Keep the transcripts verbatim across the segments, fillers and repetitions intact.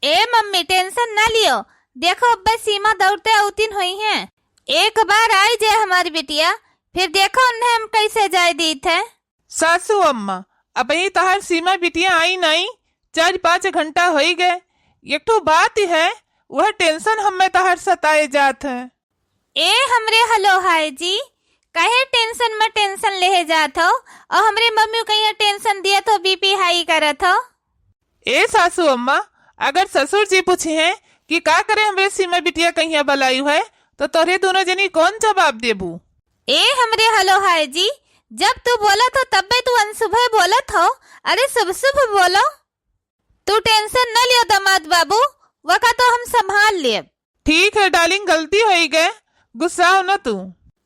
ए मम्मी, tension ना लियो, देखो अब्बे सीमा दौड़ते अउतिन होइहैं। एक बार आई जाए हमारी बिटिया, फिर देखो उन्हें हम कैसे जाए दीत है। सासू अम्मा, अबहीं तहार सीमा बिटिया आई नाई, चार पाँच घंटा होई गए। एक ठो बात है, वह tension हमें तहार सताए जात है। ए हमरे हलो हाय जी, काहे tension में tension लेहे जात हो, और हमरे मम्मी कहिया tension दियत हो, BP high करत हो। ए सासू अम्मा, अगर ससुर जी पूछिहैं कि का करे हमरे सीमा बिटिया कहिया बलायु है, तो तोहरे दोनों जनी कौन जवाब देबू? ए हमरे हलो हाय जी, जब तू बोलत हो तब्बे तू अनसुभे बोलत हो। अरे शुभ शुभ बोलो। तू tension न लियो दामाद बाबू, वका तो हम संभाल लेब। ठीक है darling, गलती होई गए, गुस्साओ न तू।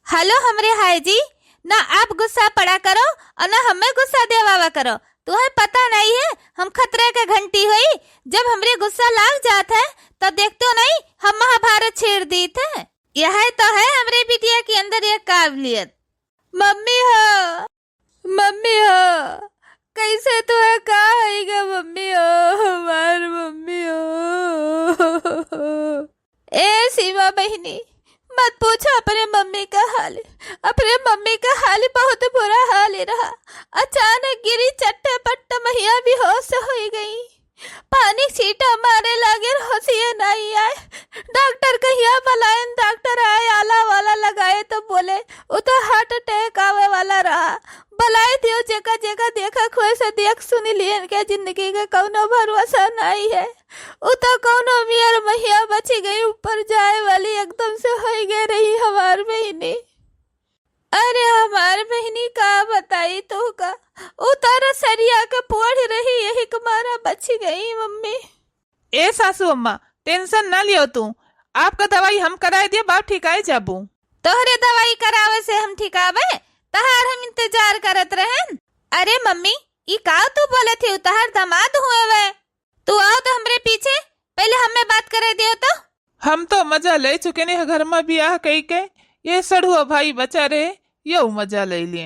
हलो हमरे हाय जी, ना आप गुस्सा पड़ा करो और ना हमें गुस्सा देवावा करो। तुहैं पता नाई है हम खतरे के घंटी होई, जब हमरे गुस्सा लाग जात है तो देखतो नाई हम महाभारत छेड़ दीत है। यह तो है हमरे बिटिया के अंदर एक काबिलियत। मम्मी हो, मम्मी हो, कैसे तुहैं का होई गा मम्मी हो, हमार मम्मी हो। ए सीमा बहिनी, मत पूछो अपने मम्मी का हाल। अपने मम्मी का हाल बहुत बुरा हाल रहा। अचानक गिरी चट्टे पट्ट महिया बेहोश होई गई। पानी छींटा मारे लागे, होशिये नाई आए। डॉक्टर कहिया बलायन, डॉक्टर आए, आला वाला लगाए तो बोले, "उ तो heart attack आवे वाला रहा।" बलाई दियो, जेका जेका देखा खोए से देख सुनी लियन के जिंदगी के कौनो भरोसा नाई है। उ तो कौनो मियर महिया बची गई, ऊपर जाए वाली एकदम से होई गए रही हमार बहिनी। अरे हमार बहिनी का बताई तोहका, उ तारा सरिया के पोढ़ रही, यही के मारा बची गई मम्मी। ए सासू अम्मा, tension ना लियो तू, आपका दवाई हम कराए दिए, बाप ठिकाए जाबू। तोहरे दवाई करावे से हम ठिकावे, तहार हम इंतजार करत रहन। अरे मम्मी, ई का तू बोलत ही, तहार दामाद हुए वे। तू आओ तो हमरे पीछे, पहले हमें बात करे दियो तो। हम तो मजा ले चुके ने घर में बियाह कई के, ये सड़ुआ भाई बचा रहे, यऊ मजा ले लिए।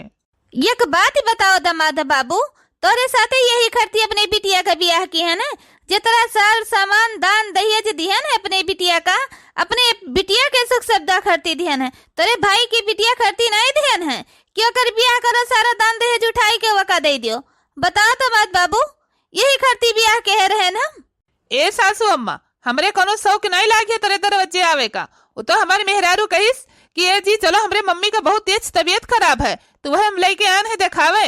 एक बात बताओ दामाद बाबू, तोरे साथे यही खरती अपने बिटिया का बियाह की है ना? जितना सार सामान दान दहेज दिहन है अपने बिटिया का, अपने बिटिया के सुख सुविधा खरती दिहन है, तोरे भाई की बिटिया खरती नहीं दिहन है कि ओकर बियाह करो, सारा दान दहेज उठाई के वका दे दियो। बताओ दामाद बाबू, यही खरती बियाह के रहन हम। ए सासू अम्मा, हमरे कोनो शौक नाई लागे तोरे दरवाजे आवे का। उ तो हमार मेहरारू कहिस कि ए जी चलो, हमरे मम्मी का बहुत तेज तबीयत खराब है, तो वह हम लेके आन है देखावे।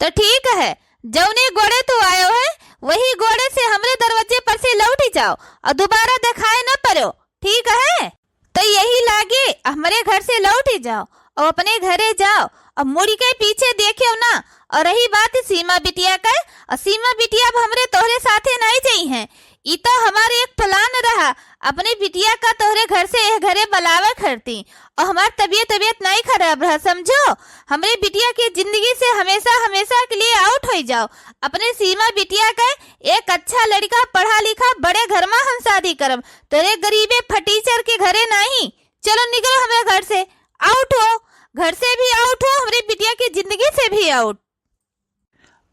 तो ठीक है, जौने गोड़े तू आयो है, वही गोड़े से हमरे दरवाजे पर से लौटी जाओ और दोबारा देखाए न पड़ो, ठीक है? तो यही लागे हमरे घर से लौटी जाओ और अपने घरे जाओ और मुड़ के पीछे देखियो ना। और रही बात सीमा बिटिया का, और सीमा बिटिया अब हमरे तोहरे साथे नहीं जाई हैं। ई तो हमारे एक plan रहा, अपने बिटिया का तोहरे घर से यह घरे बुलावे खरती, और हमार तबीयत, तबीयत नहीं खराब रहा, समझो? हमरे बिटिया की जिंदगी से हमेशा, हमेशा के लिए out हो जाओ। अपने सीमा बिटिया का एक अच्छा लड़का पढ़ा लिखा बड़े घर में हम शादी करब, तोरे गरीबे फटीचर के घरे नहीं। चलो निकलो हमरे घर से, out हो, घर से भी out हो, हमरे बिटिया की जिंदगी से भी out।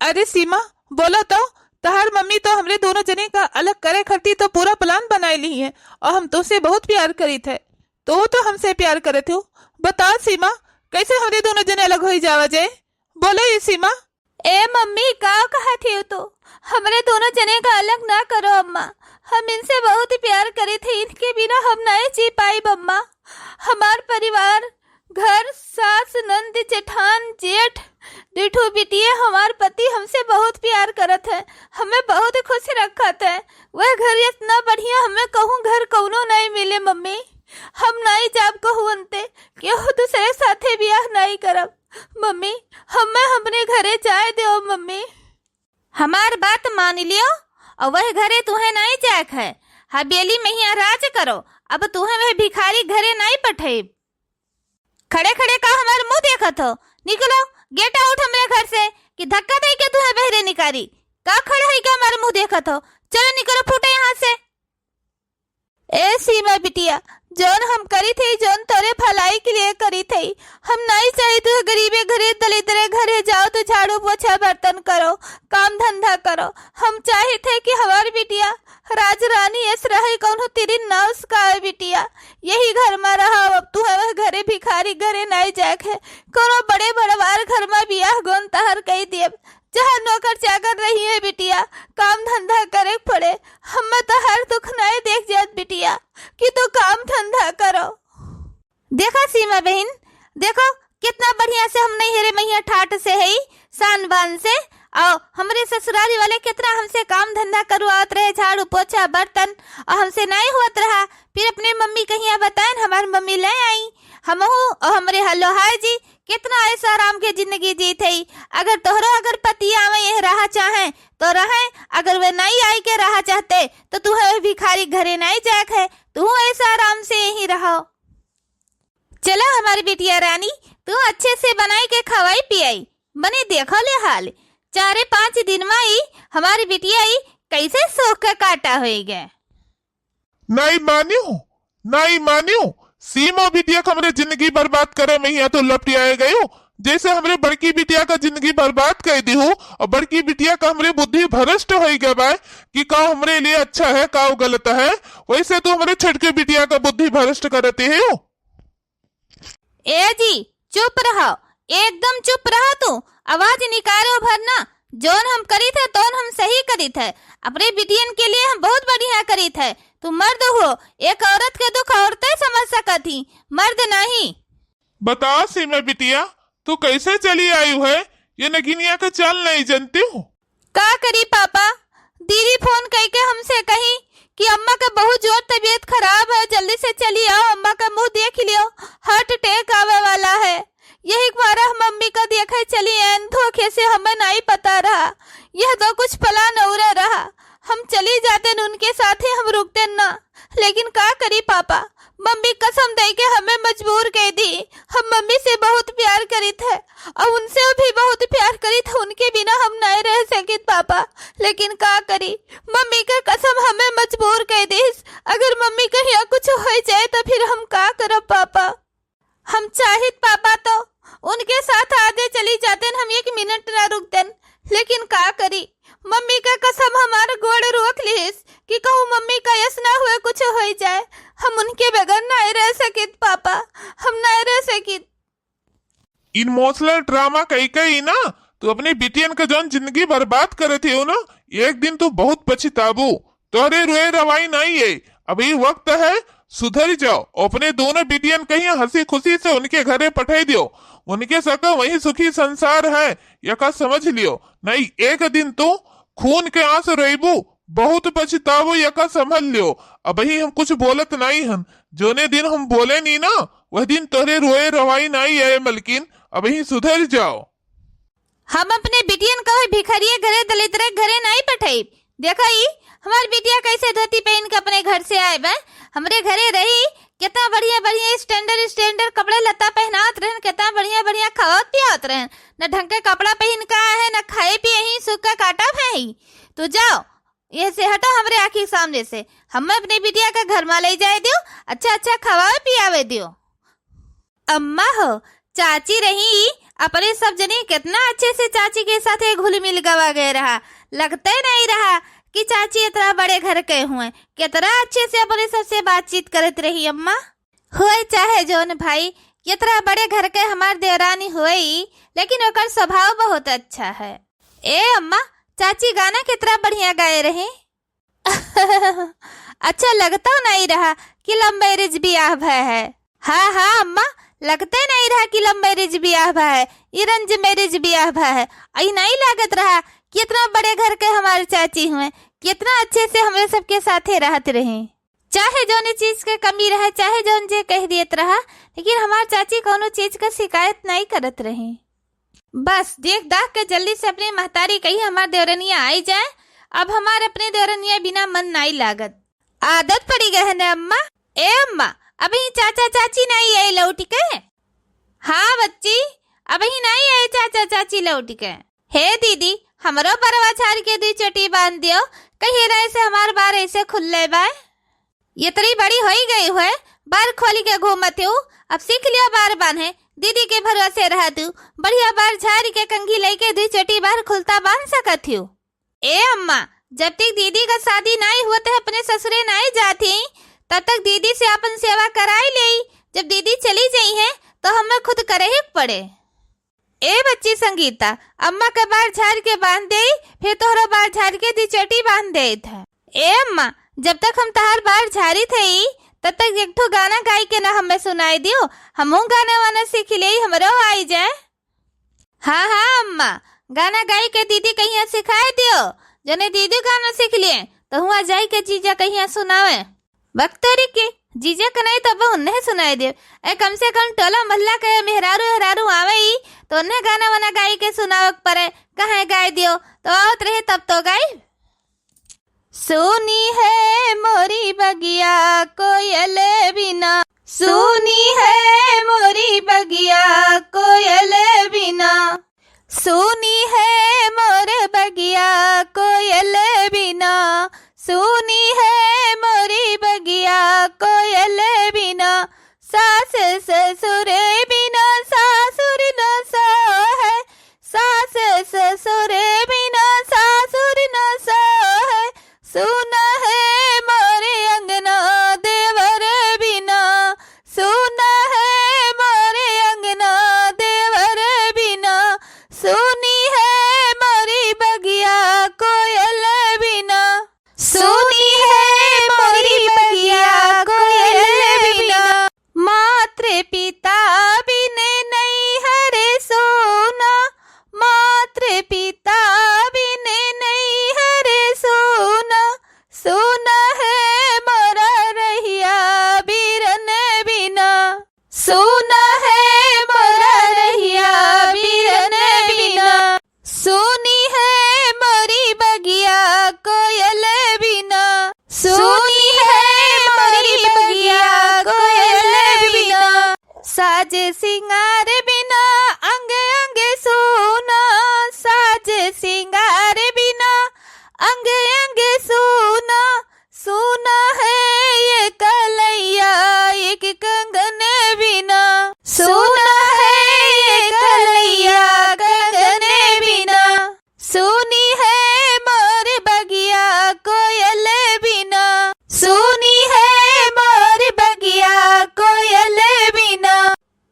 अरे सीमा, बोलो तो, तहार मम्मी तो हमरे दोनों जने का अलग करे खरती तो पूरा plan बनाए ली है, और हम तोसे बहुत प्यार करीत है, तो तो हमसे प्यार करत हो। बताओ सीमा, कैसे हमरे दोनों जने अलग हो जावा जाए? बोलो ये सीमा। ए मम्मी, का कहत हो तू? हमरे दोनों जने का अलग ना करो अम्मा, हम इनसे बहुत प्यार करीत है, इनके बिना हम नहीं जी पाई अम्मा। हमार परिवार, घर, सास, नंद, जेठान, जेठ, दुठो बिटिये, हमार पति हमसे बहुत प्यार करत है, हमें बहुत खुश रखत है। वह घर इतना बढ़िया हमें कहूँ घर कौनो नहीं मिले मम्मी। हम नहीं जाब कहूँ अंते, केहू दूसरे साथे बियाह नहीं करब मम्मी। हमें अपने घरे जाए दो मम्मी। हमार बात मान लियो और वह घरे तुहे नहीं जाए है। हबेली में हियाँ राज करो, अब तुहे वह भिखारी घरे नहीं पठेब। खड़े खड़े का हमार मुंह देखत हो? निकलो, get out हमरे घर से, कि धक्का दे के तुहे बहरे निकारी। का खड़े है के हमार मुंह देखत हो? चलो निकलो, फूटो यहाँ से। ए सीमा बिटिया, जौन हम करी थे, जौन तोरे भलाई के लिए करी थे, हम नहीं चाही तू गरीबे घरे, दलिद्रे घरे जाओ तो झाड़ू पोछा बर्तन करो, काम धंधा करो। हम चाही थे कि हमार बिटिया तिरिन नाउस का है बिटिया, यही घर मा रहा। अब तुहे वह घरे भिखारी घरे नाई जाए के है, कोनो बड़े बड़वार घर मा बियाह गोन तहर कई देब, जहाँ नौकर चाकर रही है बिटिया, काम धंधा करे के पड़े। हम्मे तोहार दुख नाई देख जात बिटिया कि तू काम धंधा करो। देखा सीमा बहिन, देखो कितना बढ़िया से हम नैहरे महिया ठाट से हई, शान बान से। और हमरे ससुरारी वाले कितना हमसे काम धंधा करवावत रहे, झाड़ू पोछा बर्तन, और हमसे नाई होत रहा। फिर अपने मम्मी कहिया बताएन, हमार मम्मी ले आई। हमहू और हमरे हलोहार जी कितना ऐसा आराम के जिंदगी जीत हई। अगर तोहरो अगर पति आवे यह रहा चाहे तो रहे, अगर वे नाई आई के रहा चाहते तो तुहे भिखारी घरे नाई जाए के है, तू ऐसा आराम से यहीं रहो। चला हमारी बिटिया रानी, तू अच्छे से बनाई के खवाई पियाई। मने देखो ले हाल, चारे पाँच दिन मा ई हमारी बिटिया ई कैसे सोख के काटा होई गए। नाई मानियो, नाई मानियो। सीमा बिटिया का हमरे जिंदगी बर्बाद करे महिया तो लपटियाए गयो। जैसे हमरे बड़की बिटिया का जिंदगी बर्बाद कर दिहु और बड़की बिटिया का हमरे बुद्धि भ्रष्ट होई गए बा कि का हमरे लिए अच्छा है, का गलत है, वैसे तू हमरे छोटकी बिटिया का बुद्धि भ्रष्ट करती है। ए जी, चुप रहो, एकदम चुप रहो तू। आवाज निकालो भर ना। जौन हम करीत है, तौन हम सही करीत है। अपने बिटियन के लिए हम बहुत बढ़िया करीत है। तू मर्द हो, एक औरत के दुख औरतें समझ सकत ही, मर्द नहीं। बता सीमा बिटिया, तू कैसे चली आयु है? ये नगिनिया का चाल नहीं जानती हूँ। का करी पापा, दीदी फोन कइके हमसे कही कि अम्मा का बहुत जोर तबीयत खराब है, जल्दी से चली आओ, अम्मा का मुँह देख लियो, हार्ट अटैक आवे वाला है। यही मारा हम मम्मी का देखे चली आयन, धोखे से हमें नाई पता रहा। यह तो कुछ प्लान औरे रहा। हम चली जातेन उनके साथे, हम रुकतेन ना। लेकिन का करी पापा, मम्मी कसम दे के हमें मजबूर कर दी। हम मम्मी से बहुत प्यार करीत है और उनसे भी बहुत प्यार करीत है। उनके बिना हम नहीं रह सकित पापा, लेकिन का करी, मम्मी के कसम हमें मजबूर कर दीस। अगर मम्मी कहीं कुछ हो जाए तो फिर हम का करब पापा? हम चाहित पापा तो उनके साथ आजे चली जातेन, हम एक मिनट ना रुकतेन, लेकिन का करी, मम्मी का कसम हमार गोड़ रोक लिहिस कि कहूँ मम्मी का यस ना हुए, कुछ हो जाए, हम उनके बगैर नहीं रह सकित पापा, हम नहीं रह सकित। इमोशनल ड्रामा कई कई ना, तू अपनी बिटियन का जौन जिंदगी बर्बाद करे थे हो ना, एक दिन तू बहुत पछताबू। तोहरे रोए रवाई नहीं है, अभी वक्त है, सुधर जाओ। अपने दोनों बिटियन कहीं हंसी खुशी से उनके घरे पठाई दियो, उनके सका वही सुखी संसार है, यका समझ लियो। नहीं, एक दिन तू खून के आंसू रोइबू, बहुत पछताबू, यका संभल लियो। अबही हम कुछ बोलत नाई हन, जोने दिन हम बोले नी ना, वह दिन तोहरे रोए रवाई नाई आए मलकिन, अबही सुधर जाओ। हम अपने बिटियन का भिखरिये घरे, दलिद्दरे घरे नाई पठाइब। देखा ई हमार बिटिया कैसे धोती पहन के अपने घर से आए बा, हमरे घरे रही, कितना बढ़िया बढ़िया स्टैंडर्ड स्टैंडर्ड कपड़े लत्ता पहनावत रहन, कितना बढ़िया बढ़िया खवावत पियावत रहन। न ढंग के कपड़ा पहन के आए है, न खाए पिए ही, सुख का काटा है ही। तो जाओ, ये से हटो हमरे आँखी के सामने से। हम अपने बिटिया का घर मा ले जाए दियो, अच्छा अच्छा खवावे पियावे दियो। अम्मा हो, चाची रही, अपने सब जने कितना अच्छे से चाची के साथे घुल मिल गवा गए रहा। लगते नहीं रहा कि चाची इतना बड़े घर के हुए, कितना अच्छे से अपने सबसे बातचीत करत रही अम्मा। होए चाहे जौन भाई, कितना बड़े घर के हमार देवरानी होई, लेकिन ओकर स्वभाव बहुत अच्छा है। ए अम्मा, चाची गाना कितना बढ़िया गाए रहे। अच्छा लगता नहीं रहा कि लव मैरिज बियाह भय है। हाँ, हाँ अम्मा, लगते नहीं रहा कि लव मैरिज बियाह भय है, अरेंज मैरिज बियाह भय है। अई नहीं लागत रहा कि इतना बड़े घर के हमारे चाची हुए, कितना अच्छे से हमरे सबके साथे रहत रहे। चाहे जौन चीज के कमी रहे, चाहे जौन जे कह देत रहा, लेकिन हमार चाची कौनो चीज का शिकायत नहीं करत रही। बस देख दाख के जल्दी से अपने महतारी कही हमार देवरनिया आई जाए। अब हमार अपने देवरनिया बिना मन नाई लागत। आदत पड़ी गए है न अम्मा। ए अम्मा, अबही चाचा चाची नाई आए लौट के? हाँ बच्ची, अबही नाई आए चाचा चाची लौट के। हे दीदी, हमरो बरवा झाड़ के दुई चोटी बांध दियो, कहिए रहे से हमार बार ऐसे खुल्ले बाय। इतनी बड़ी होई गई हुए, बार खोली के घूमत हूँ, अब सीख लियो बार बांधे। दीदी के भरोसे रह तू, बढ़िया बार झाड़ के कंघी लेके दुई चोटी बार खुलता बांध सकत हूँ। ए अम्मा, जब तक दीदी का शादी नाई हुआ तो अपने ससुरे नाई जाती, तब तक दीदी से आपन सेवा कराई लेई। जब दीदी चली जइहैं, तो हमें खुद करही के पड़े। ए बच्ची संगीता, अम्मा के बार झारि के बाँध देई, फिर तोहरो बार झारि के दिचोटी बाँध देइत है। ए अम्मा, जब तक हम तहार बार झारित हई, तब तक एक ठो गाना गाई के ना हमें सुनाई दियो, हमहूँ गाना वाना सीख लेई, हमरो आई जाए। हाँ, हाँ अम्मा, गाना गाई के दीदी कहिया सिखाए दियो, जने दीदी गाना सीख लिए, तो हुआ जाई के जीजा कहिया सुनावे। बक तोरी के, जीजा के नहीं तो अब उन्हें सुनाए दियो। ए, कम से कम टोला मोहल्ला के मेहरारू एहरारू आवे ही, तो उन्हें गाना वाना गाई के सुनावे के पड़े, कहाँ गाए दियो, तो आवत रहे तब तो गाई। सूनी है मोरी बगिया कोयल बिना, सूनी है मोरी बगिया कोयल बिना, सूनी है मोर बगिया कोयल बिना, सूनी है मोरी बगिया कोयल बिना, सास ससुर बिना सासुर न सोहे, सास ससुर बिना सासुर न सोहे, सूना है मोरे अंगना देवर बिना, सूना है मोरे अंगना देवर बिना, सूनी है मोरी बगिया कोयल बिना, सूनी है मोरी बगिया कोयल बिना। मात्र पिता बिन नैहर सूना, मात्र पिता बिन नैहर सूना, सूना है मोरा रहिया बीरन बिना, सूना है मोरा रहिया बीरन बिना, सूनी है मोरी बगिया कोयल बिना, सूनी है मोरी बगिया कोयल बिना। साज सिंगार बिना अंग अंग सूना, साज सिंगार बिना अंग अंग सूना, सूना है ये कलैया एक कंगन बिना, सूना है ये कलैया कंगन बिना, सूनी है मोर बगिया कोयल बिना, सूनी है मोर बगिया कोयल बिना।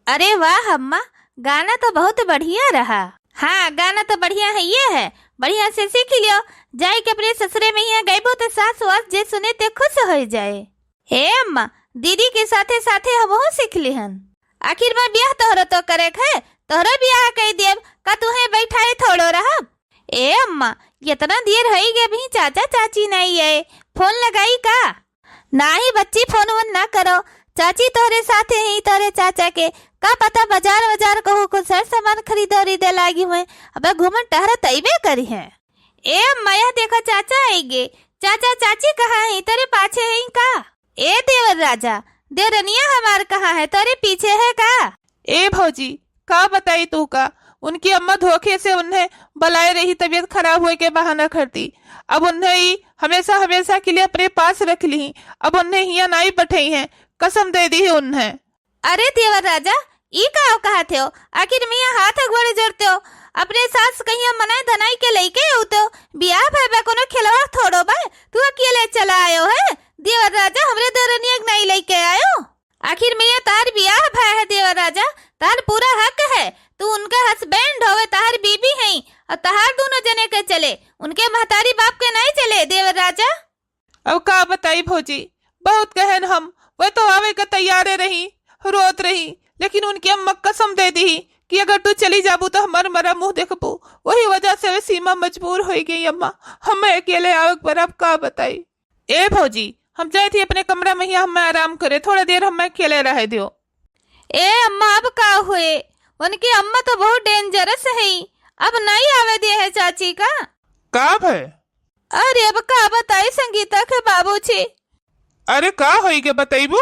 अरे वाह अम्मा, गाना तो बहुत बढ़िया रहा। हाँ, गाना तो बढ़िया है, ये है, बढ़िया से सीख लियो। जाए के अपने ससुरे में यहाँ गइबो तो सास वास जे सुने ते खुश हो जाए। हे अम्मा, दीदी के साथे साथे हमहू सीख लिहन। आखिर में ब्याह तोहरो तो करे के है, तोहरो ब्याह कई देब, का तुहें बैठाए थोड़ो रहब? ए अम्मा, इतना देर होई गए, अभी चाचा चाची नहीं आए, फोन लगाई का? नाही बच्ची, फोन वोन ना करो, चाची तोहरे साथे ही, तोहरे चाचा के, का पता बाजार वाजार कहूँ कुछ सर सामान खरीदे उरीदे लागी हुए, अबे घूमन टहरत अइबे करी है। ए अम्मा, यह देखो चाचा आइगे, चाचा चाची कहाँ है, तोरे पाछे है का? ए देवर राजा, देवरनिया हमार कहाँ है, तोरे पीछे है का? ए भौजी, का बताई तू का, उनकी अम्मा धोखे से उन्हें बलाए रही, तबीयत खराब होए के बहाना करती। अब उन्हें ई हमेशा हमेशा के लिए अपने पास रख ली। अब उन्हें हिया नाई पठई हैं, कसम दे दी है उन्हें। अरे देवर राजा, ई का कहत हो? आखिर मियाँ हाथ गोड़ जोड़ते हो, अपने सास कहिया मनाए धनाई के लइके होते हो, बियाह भय बा, कोनो खिलवाड़ थोड़ो बा, तू अकेले चला आयो है। देवर राजा, हमरे देवरनिया के नाई लइके आयो। आखिर में ये तार बियाह भय है देवर राजा, तार पूरा हक है, तू उनके husband होवे, तार बीबी हैं, और तार दोनों जने के चले, उनके महतारी बाप के नहीं चले देवर राजा। अब का बताई भौजी, बहुत कहन हम, वह तो आवे के तैयारे रही, रोत रही, लेकिन उनकी अम्मा कसम दे दी कि अगर तू चली जाबू तो हमार मरा मुँह देखबू। वही वजह से वह सीमा मजबूर हो गई अम्मा, हमें अकेले आवे के पर अब का बताई। ए भौजी, हम जाए थी अपने कमरा में, हिया हमें आराम करे, थोड़ा देर हमें अकेले रहे दियो। ए अम्मा, अब का हुए? उनकी अम्मा तो बहुत dangerous है, अब नहीं आवे दे है चाची का। का भय? अरे अब का बताई संगीता के बाबूजी। अरे का होई के बतैबू?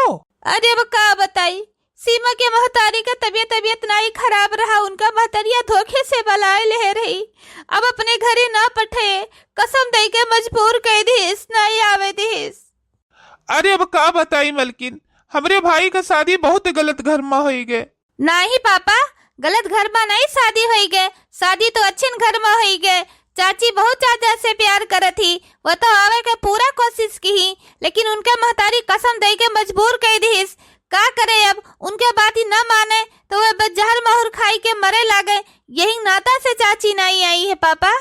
अरे अब का बताई, सीमा के महतारी का तबीयत, तबीयत नाई खराब रहा, उनका महतरिया धोखे से बलाए ले रही। अब अपने घरे ना पठे, कसम दे के मजबूर कह दिस, नाई आवे दिस। अरे अब का बताई मलकिन, हमरे भाई का शादी बहुत गलत घर में होई गए। नाही पापा, गलत घर में नहीं शादी होई गए, शादी तो अच्छिन घर में होई गए। चाची बहुत चाचा से प्यार करत ही, वह तो आवे के पूरा कोशिश की ही, लेकिन उनके महतारी कसम दे के मजबूर कइ दिहिस। का करे अब, उनके बात ही न माने तो वे बस जहर माहुर खाई के मरे लागे। यही नाता से चाची नाई आई है पापा।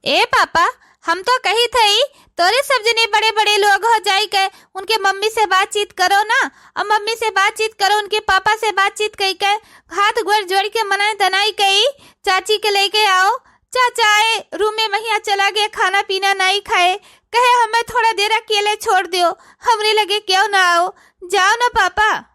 ए पापा, हम तो कही थई, तोरे सब जने बड़े बड़े लोग हो जाई के उनके मम्मी से बातचीत करो ना, और मम्मी से बातचीत करो, उनके पापा से बातचीत कई के हाथ गोड़ जोड़ के मनाए दनाई कई, चाची के लेके आओ। चाचा आए, रूम में महिया चला गए, खाना पीना नाई खाए, कहे हमें थोड़ा देर अकेले छोड़ दियो, हमरे लगे क्यों ना आओ, जाओ ना पापा।